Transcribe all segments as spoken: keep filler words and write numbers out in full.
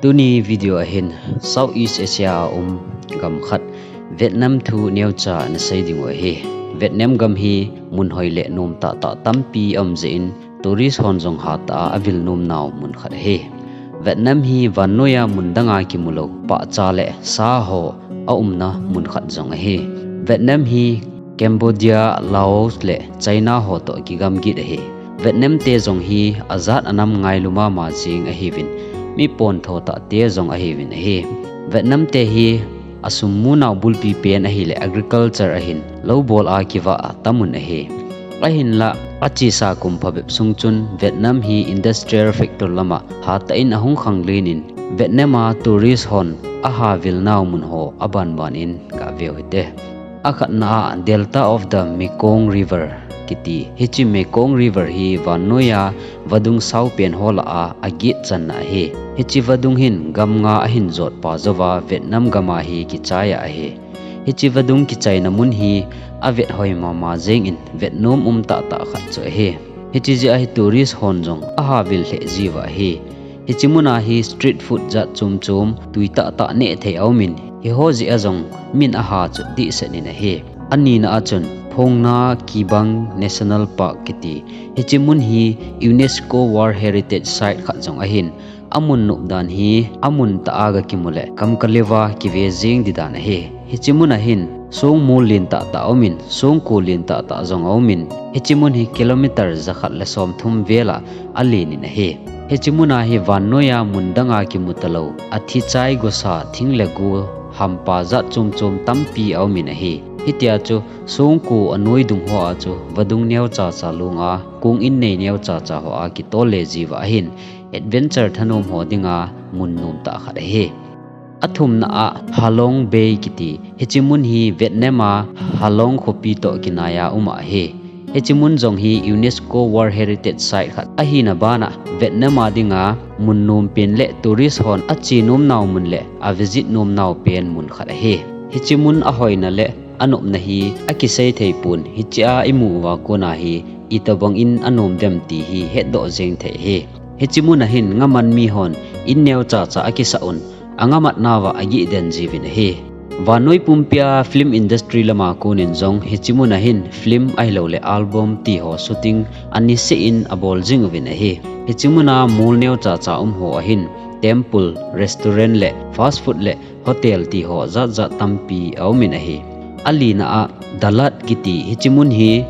Tuni video ahin Southeast Asia a um gam khat Vietnam thu neocha nasei ding u ahi. Vietnam gam hi mun hoi le nom tahtah tampi aum jeh in tourist hon jong hatah a avil nom nau mun khat ahi. Vietnam hi vannoiya mun danga kimulou pahcha le sa ho aumna mun khat jong ahi. Vietnam hi Cambodia, Laos le China ho toh kigam git ahi. Vietnam te jong hi ajat anam ngailu mama jing ahiuvin, mi pontho tah te jong ahiuvin ahi. Vietnam te hi asum munau bulpi pen ahile agriculture ahin lou bol a kivah a tamun ahi. Ahinla achesa kum phabep sung chun Vietnam hi industrial factor lama hatah in ahung khanglen in Vietnam a tourist hon ahavil nau mun ho abanban in gaveu hite. Akhatna a Delta of the Mekong River kiti. Hiche Mekong River hi vannoiya vadung saupen ho lah a agetchanna ahi. Hiche vadung hin gam nga ahin jotpa jouva Vietnam gam a hi kichai a ahi. Hiche vadung kichaina mun hi avet hoi mama jeng in vetnom um tahtah khat chu ahi. Hiche jeh a hi tourist hon jong ahavil lheh jiuva ahi. Hiche muna hi street food jat chom chom tui tahtah neh thei aumin, hiho jeh a jong min aha chu dehset in ahi. Anina a chun Phong Nha Kibang National Park kiti. Hiche mun hi UNESCO World Heritage Site khat jong ahin, amun nop dan hi amun tah a gakimu le kamkaleuva kive jeng di dan ahi. Hiche mun ahin songmol len tahtah aumin, songko len tahtah jong aumin, hiche mun hi kilometer jakhat le somthum vel a alen in ahi. Hiche muna hi vannoiya mun danga kimu talou athichai gosa thing le go hampa jat chom chom tampi aumin ahi. Hitia chu songko anoidung ho a chu vadung neocha cha long a kong innei neocha cha ho a kitol le jiuva ahin adventure thanom ho dinga mun nomtah khat ahi. Athumna a Halong Bay kiti. Hiche mun hi Vietnam a Halong khopi toh kinai a um ahi. Hiche mun jong hi UNESCO World Heritage Site khat ahina bana Vietnam a dinga mun nompen le tourist hon ache nom nau mun le avisit nom nau pen mun khat ahi. Hiche mun ahoina le anopna hi akisei theipon, hichea imu uva kona hi itobang in anom dem ti hi hetdoh jeng thei ahi. Hiche mun ahin ngaman mihon in neocha cha akisah un, angamat nauva agih den jiuvin ahi. Vannoi pumpia film industry lama konin jong hiche mun ahin film ahilouleh album tiho shooting aniseh in abol jing uvin ahi. Hiche muna mol neocha cha um ho ahin temple, restaurant le fast food le hotel tiho jat jat tampi aumin ahi. Alina a Dalat kiti. Hiche mun hi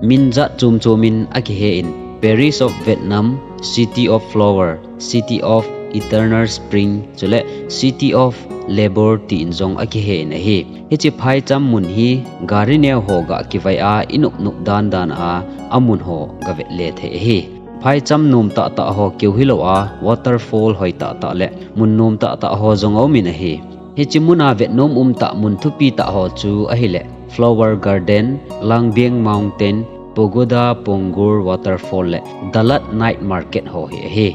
min jat chom chom in akihe in, Paris of Vietnam, City of Flower, City of Eternal Spring chule City of Labor tin jong akihe in ahi. Hiche phaicham mun hi gari neo ho gakivai a inop nop dan dan a amun ho gavet le thei ahi. Phaicham nom tahtah ho keu hilou a waterfall hoi tahtah le mun nom tahtah ho jong aumin ahi. Hiche muna vetnom umtah mun thupi tah ho chu ahile Flower Garden, Langbiang Mountain, Pagoda Ponggur Waterfall le Dalat Night Market ho hi ahi.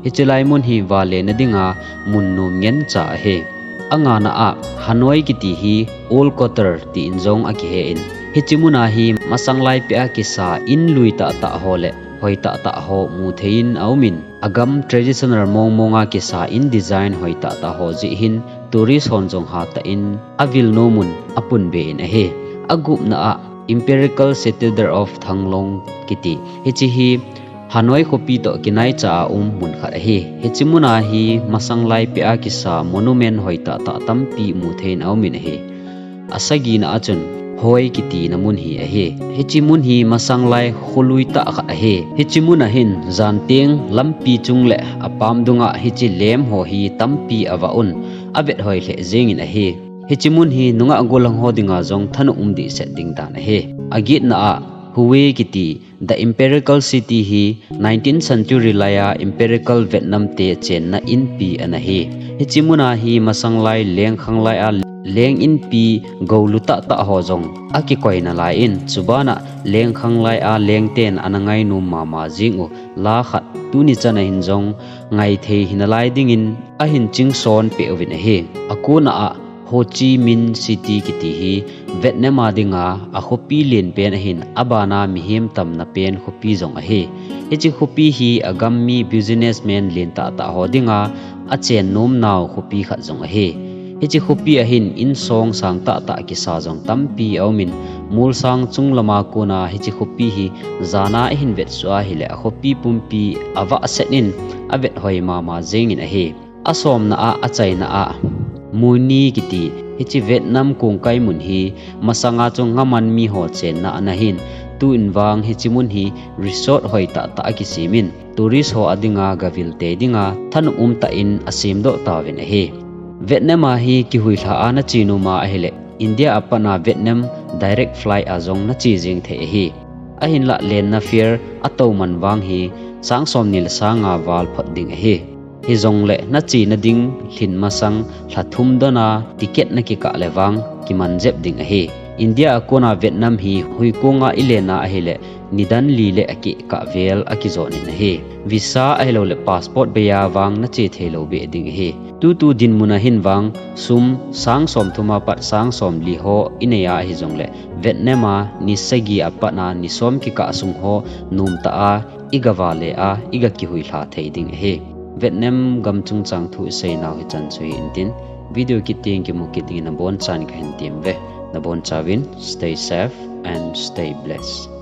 Hiche lai mun hi vale na dinga mun nom ngen cha ahi. Angana a Hanoi kiti hi Old Quarter tin jong akihe in, hiche muna hi masanglai peh a kisa in lui tahtah ho le hoi tahtah ho mu thei in aumin, agam traditional mong mong a kisa in design hoi tahtah ho jeh hin tourist hon jong hatah in avil nom un apunbe in ahi. Agupna a Empirical Cathedral of Thang Long kiti. Hiche hi Hanoi khopi toh kinaicha a um mun khat ahi. Hiche muna hi masanglai peh a kisa monument hoi tahtah tampi mu thei in aumin ahi. Asagina a chun Hoi kiti na mun hi ahi. Hiche mun hi masanglai kholui tah khat ahi. Hiche mun ahin janteng lampi chung le apam dunga hiche lem ho hi tampi avah un, avet hoi lheh jeng in ahi. Hiche mun hi nungah gollhang ho dinga jong thanop um dehset ding dan ahi. Agetna a Hue kiti. The Empirical City hi nineteenth century lai a Empirical Vietnam te chenna inpi ana hi. Hiche muna hi masanglai lengkhanglai a leng inpi goulu tahtah ho jong akikoi nalai in, chubana lengkhanglai a lengten ana ngainom mama jing u la khat tuni chan a hin jong ngaithei hinalai dingin ahin chingson peh uvin ahi. Akona a Ho Chi Minh City kiti hi Vietnam a dinga a khopi len pen ahin, abana mihem tamna pen khopi jong ahi. Hiche khopi hi a gam mi businessman len tahtah ho dinga a chen nom nau khopi khat jong ahi. Hiche khopi ahin insong sang tahtah kisa jong tampi a umin, molsang chung lama kona hiche khopi hi jana ahin vetsuh ahile a khopi pumpi a vahset in a vet hoi mama jengin ahi. A somna a, a chaina a, Muni kiti hiche Vietnam kongkai mun hi masanga chu ngaman mi ho chenna ana hin, tu in vang hiche mun hi resort hoi tahtah a kisemin, tourist ho a dinga gavil tei dinga thanop um tah in a semdoh tauvin ahi. Vietnam a hi kihuilha a na che nom a ahile, India a patna Vietnam direct flight a jong na che jeng thei ahi. Ahinlah lenna fare a toman vang hi sang somni le sang nga val phot ding ahi. Hijongle na chena ding lhin masang lha thum dona ticket na kikah le vang kiman jep ding ahi. India a kona Vietnam hi huikonga i lena ahile nidan li le akeh kah vel a kijot in ahi. Visa ahilou le passport bei a vang na che thei lou beh ding ahi. Tutu dinmun a hin vang sum sang somthum a pat sang somli ho i nei a ahi jongle Vietnam a ni sagi a patna ni som kikah sung ho nom tah a i gavale a i ga kihuilha thei ding ahi. Vietnam gam chungchang thu i seinau hichan chu hi intin, video kit teng kimu kit dingin nabonchauvin kahin temve. Nabonchauvin stay safe and stay blessed.